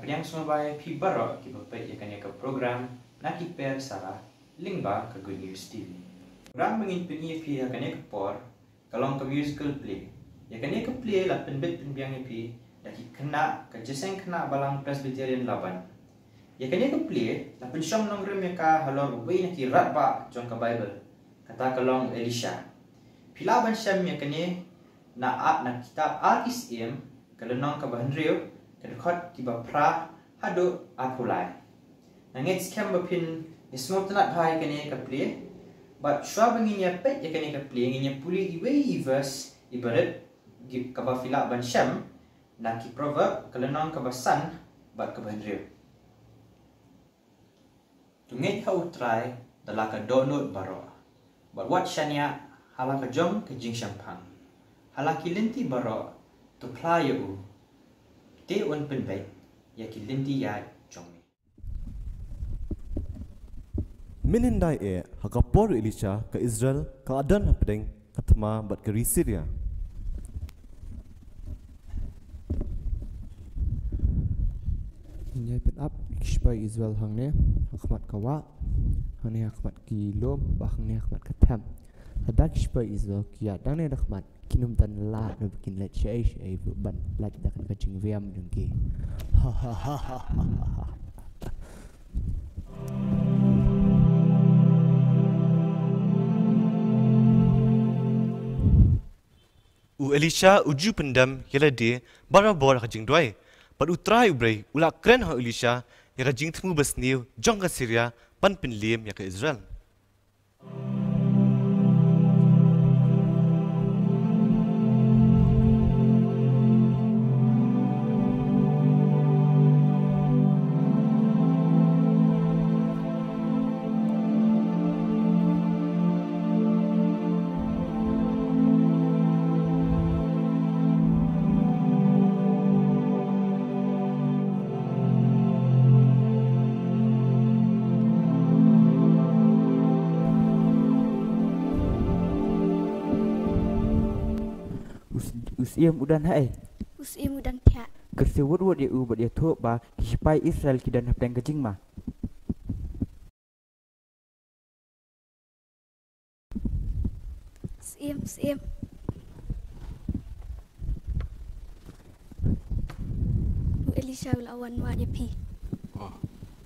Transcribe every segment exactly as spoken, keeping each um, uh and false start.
Pdiang sngewbha ïa phi baroh kiba peit ïa kane ka program na ki per sara lyngba ka Good News T V. Program ba ngin pyni ïa phi ha kane ka por ka long ka musical play. Ïa kane ka play la pynbit pynbiang ïa phi da ki khynnah ka Jingïaseng Khynnah Balang Presbyterian Laban. Ïa kane ka play la pynshong nongrim ïa ka halor uwei na ki radbah jong ka Baibl, kata ka long u Elisha. Phi lah ban shem ïa kane na, na kitab Ar Ki Syiem, ka lynnong kaba hynriew, ka dkhot kiba phra haduh arphew lai. Nga ngeit skhem ba phin ïa sngewtynnad bha ïa kane ka play. Bad shuwa ba ngin ïa peit ïa kane ka play, ngin ïa pule iwei i verse iba rit, kaba phi lah ban shem na ki Proverb, ka lynnong kaba san bad kaba hynriew. To ngeit ha U Trai da la ka dohnud baroh, bad wat shaniah ha la ka jong ka jingshemphang. Ha la ki lynti baroh to phla ïa u, te un pynbeit ïa ki lynti ïaid jong me. Mynhyndai eh, ha ka por u Elisha, ka Israel ka la don hapdeng ka thma bad ka ri Syria. Ngin ïa pynap ïa ki shipai Israel hangne ha khmat ka wah, hangne ha khmat ki lum, bad hangne ha khmat ka them. Lada ki shipai Israel ki ïaid hangne da khmat, kin ym don lad ne ba kin leit shaei shaei, ban lait da ka jingwiam jong ki. Ha ha ha ha ha ha. U Elisha u ju pyndem ïa lade barabor ha ka jingduwai. Bad U Trai U Blei u la kren ha u Elisha ïa ka jingthmu basniew jong ka Syria ban pynliem ïa ka Israel. U s-, u syiem u don haei? U syiem u don thiah. Kyrsiew wut wut ïa u bad ïathuh ba ki shipai Israel ki don hapdeng ka jingma. Syiem, syiem. U Elisha u la wan wad ïa phi. Oh,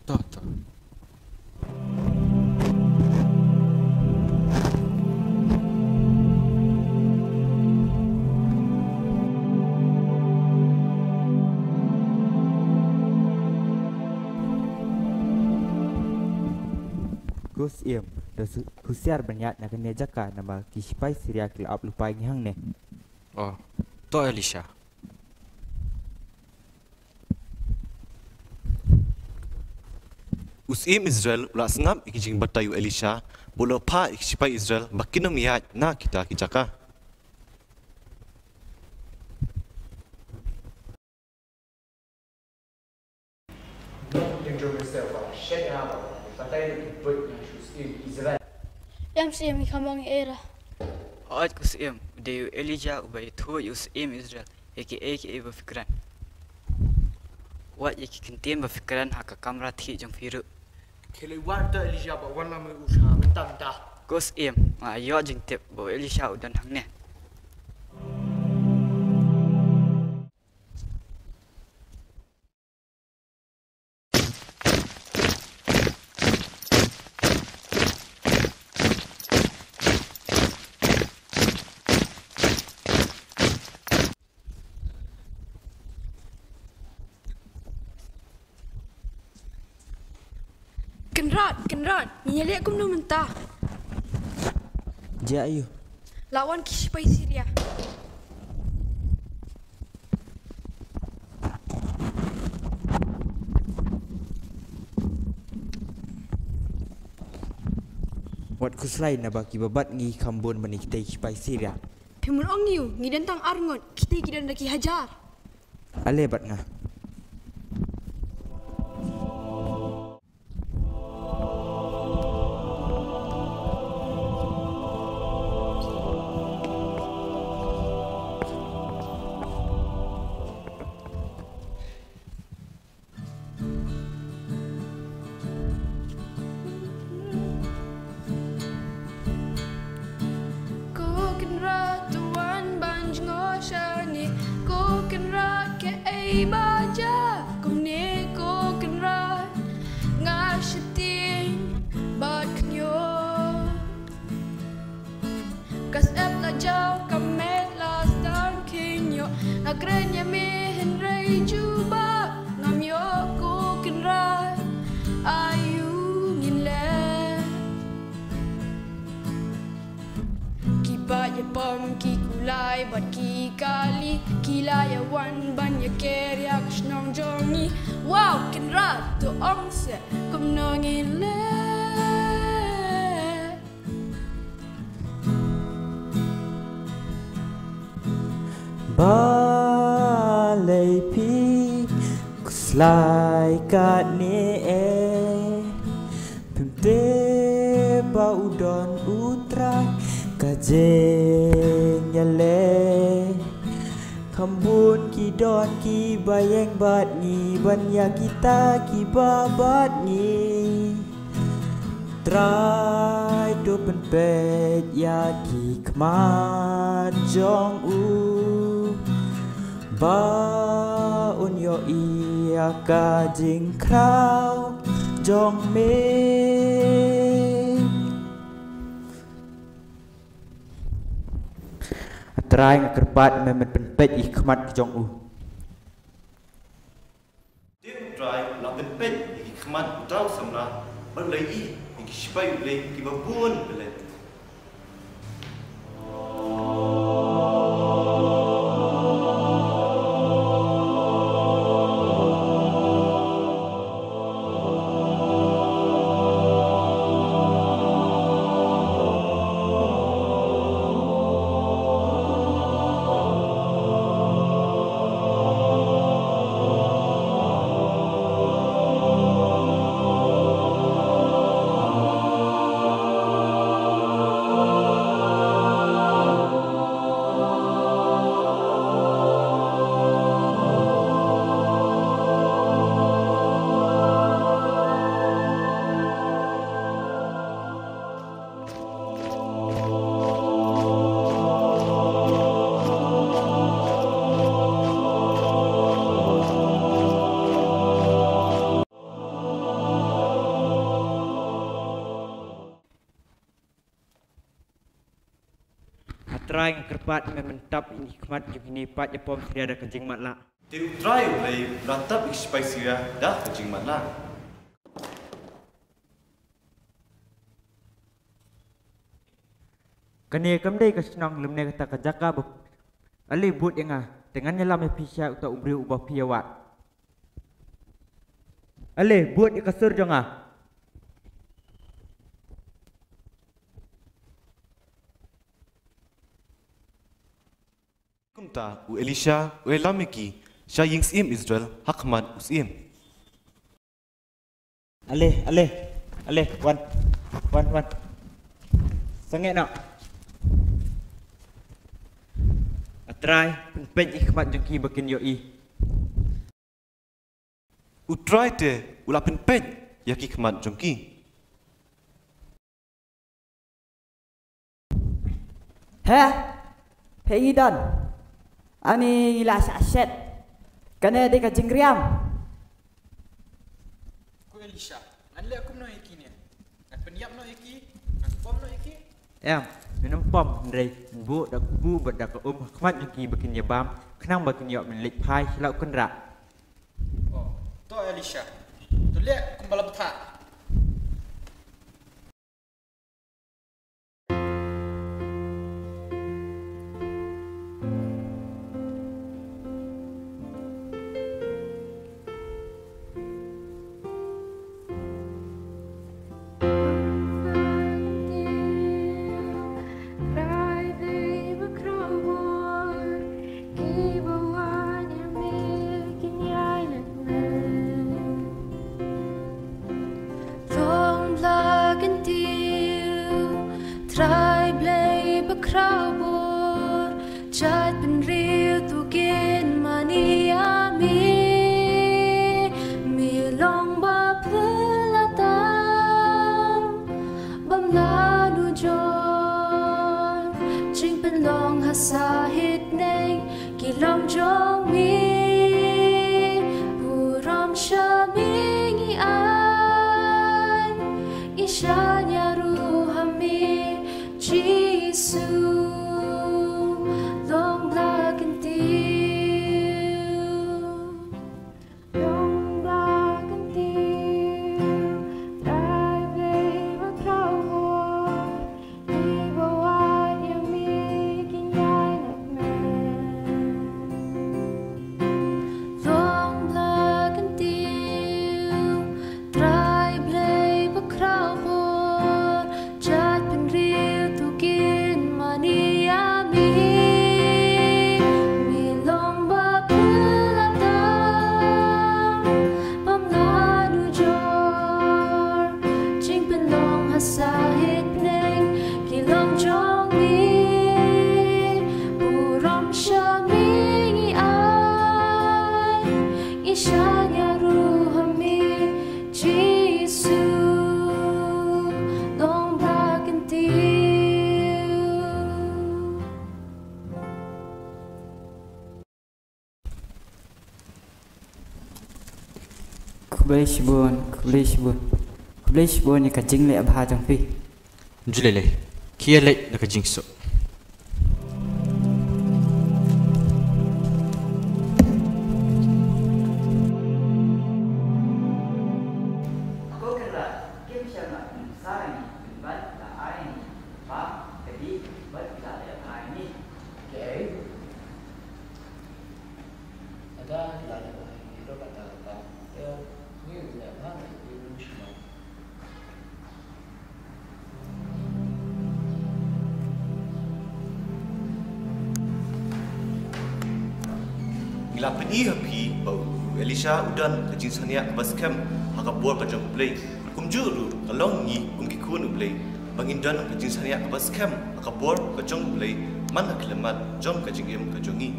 to, to. Ko syiem, to husiar ban ïaid na kane ka jaka namar ki shipai Syria ki la ap lypa ïa ngi hangne. Oh, to Elisha. U syiem Israel u la sngap ïa ki jingbatai u Elisha, bad u la phah ïa ki shipai Israel ba kin ym ïaid na kita ki jaka. Ïa u syiem, i kham ong ei ruh. Hooid ko syiem, u dei u Elijah uba ïathuh ïa u syiem Israel ïa kiei kiei ba phi kren. Wat ïa ki kyntien ba phi kren ha ka kamra thiah jong phi ruh. Khie leit wad to Elijah bad wanlam ïa u sha mynta mynta. Ko syiem, nga ïoh jingtip ba u Elijah u don hangne. Kynrad, Kynrad, ngin ïaleh kumno mynta? Jia aiu? La wan ki shipai Syria. Wat khuslai naba kiba bat ngi kham bun ban ïa kitei ki shipai Syria. Phim ong ïa u, ngi don tang ar ngut, kitei ki don da ki hajar. Ale bad nga. Pom ki kulai bad ki kali, ki la ïa wan ban ïa ker ïa ka shnong jong ngi. Wow, Kynrad, to ong se kumno ngin leh. Balei phi khuslai katne eh? Phim tip ba u don U Trai ka jingïaleh. Kham bun ki don kiba ïeng bad ngi ban ïa kita kiba bad ngi. Trai to pynpeit ïa ki khmat jong u ba un ïohi ïa ka jingkhraw jong me. A Trai, nga kyrpad me men pynpeit ïa ki khmat jong u. Te U Trai u la pynpeit ïa ki khmat uta u samla bad u la ïohi ïa ki sipai U Blei kiba bun byllien. A Trai, nga kyrpad me men tap ïa ki khmat jong kine pat ïa pom khria da ka jingmatlah. Te U Trai U Blei u la tap ïa ki sipai Syria da ka jingmatlah. Kane kam dei ka shnong lymne kata ka jaka ba, ale bud ïa nga, te ngan ïalam ïa phi sha uta u briew uba phi ïa wad. Ale bud ïa ka sur jong nga. Kumta u Elisha u ïalam ïa ki sha ïing syiem Israel ha khmat u syiem. Ale, ale, ale, wan, wan, wan. Sangeh noh. A Trai, pynpeit ïa ki khmat jong ki ba kin ïohi. U Trai te u la pynpeit ïa ki khmat jong ki. He? He i don. Ani la sa set. Kane dei ka jingriam. Ko Elisha, ngan leh kumno ïa ki ne? Ngan pynïap noh ïa ki? Ngan pom noh ïa ki? Em, ngin ym pom, hynrei ngin buh da ka kubu bad da ka um ha khmat jong ki ba kin ïa bam, khnang ba kin ïoh ban leit phai sha la u kynrad. Oh, to Elisha. To leh kumba la batai. Long bla kyntiew, Trai Blei bakhraw bor, jait bynriew to kynmaw ïa me, me long ba phylla tam, bym lah nujor, jingpynlong ha sahit neng, ki long jong me, burom sha me ngi ai, ngi shaniah ruh ha me, Jisu, long bla kyntiew. Long bla kyntiew, Trai Blei bakhraw bor, kiba wad ïa me Khublei shibun, khublei shibun. Khublei shibun ïa ka jingleh bha jong phi. Juli lei. Ki ïa leit da ka jingsuk. Ngi la pyni ha phi ba u Elisha u don ka jingshaniah kaba skhem ha ka bor ka jong U Blei. Kumjuh ruh ka long ngi kum ki khun U Blei ba ngin don ka jingshaniah kaba skhem ha ka bor ka jong U Blei man ka khyllipmat jong ka jingim ka jong ngi.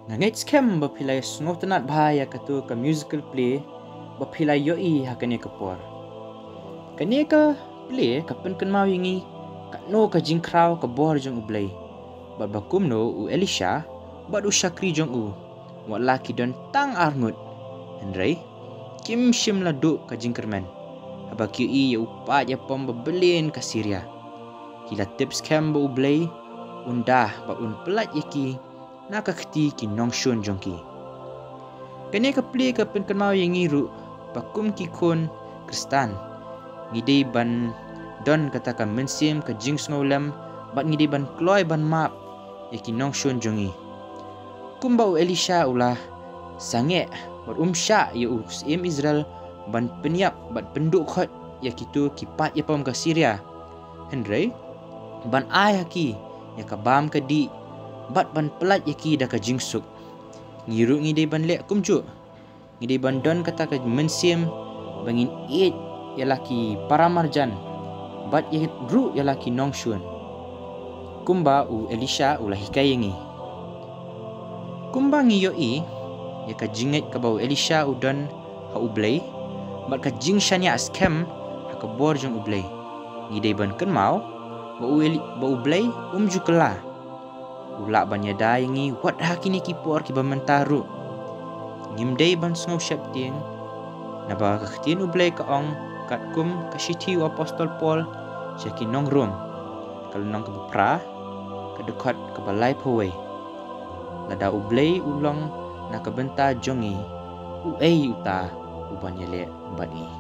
Nga ngeit skhem ba phi la sngewtynnad bha ïa katu ka musical play ba phi la ïohi ha kane ka por. Kane ka play ka pynkynmaw ïa ngi katno ka jingkhraw ka bor jong U Blei, bad ba kumno u Elisha bad u shakri jong u, wat la ki don tang ar ngut, hynrei kim shym la duh ka jingkyrmen haba ki ïohi ïa u paid ïapom ba byllian ka Syria. Ki la tip skhem ba U Blei un da bad un pyllait ïa ki na ka kti ki nongshun jong ki. Kane ka play ka pynkynmaw ïa ngi ruh ba kum ki khun Khristan, ngi dei ban don kata ka mynsiem ka jingsngewlem bad ngi dei ban kloi ban map ïa ki nongshun jong ngi. Kumba u Elisha u la sangeh bad um shah ïa u syiem Israel ban pynïap bad pynduh khot ïa kitu ki paid ïapom ka Syria, hynrei ban ai ha ki ïa ka bam ka dih bad ban pyllait ïa ki da ka jingsuk. Ngi ruh ngi dei ban leh kumjuh. Ngi dei ban don kata ka mynsiem ba ngin ïeit ïa la ki paramarjan bad ïa ruh ïa la ki nongshun, kumba u Elisha u la hikai ïa ngi. Kumba ngi ïohi ïa ka jingngeit kaba u Elisha u don ha U Blei bad ka jingshaniah skhem ha ka bor jong U Blei, ngi dei ban kynmaw ba u Eli-, ba U Blei um ju kylla. U lah ban ïada ïa ngi wat ha kine ki por kiba mynta ruh. Ngim dei ban sngew sheptieng, naba ka ktien U Blei ka ong, katkum ka shithi u apostol Paul sha ki nong Rom, ka lynnong kaba phra, ka dkhot kaba laiphew wei: Lada U Blei u long na ka bynta jong ngi, uei uta u ban ïaleh bad ngi?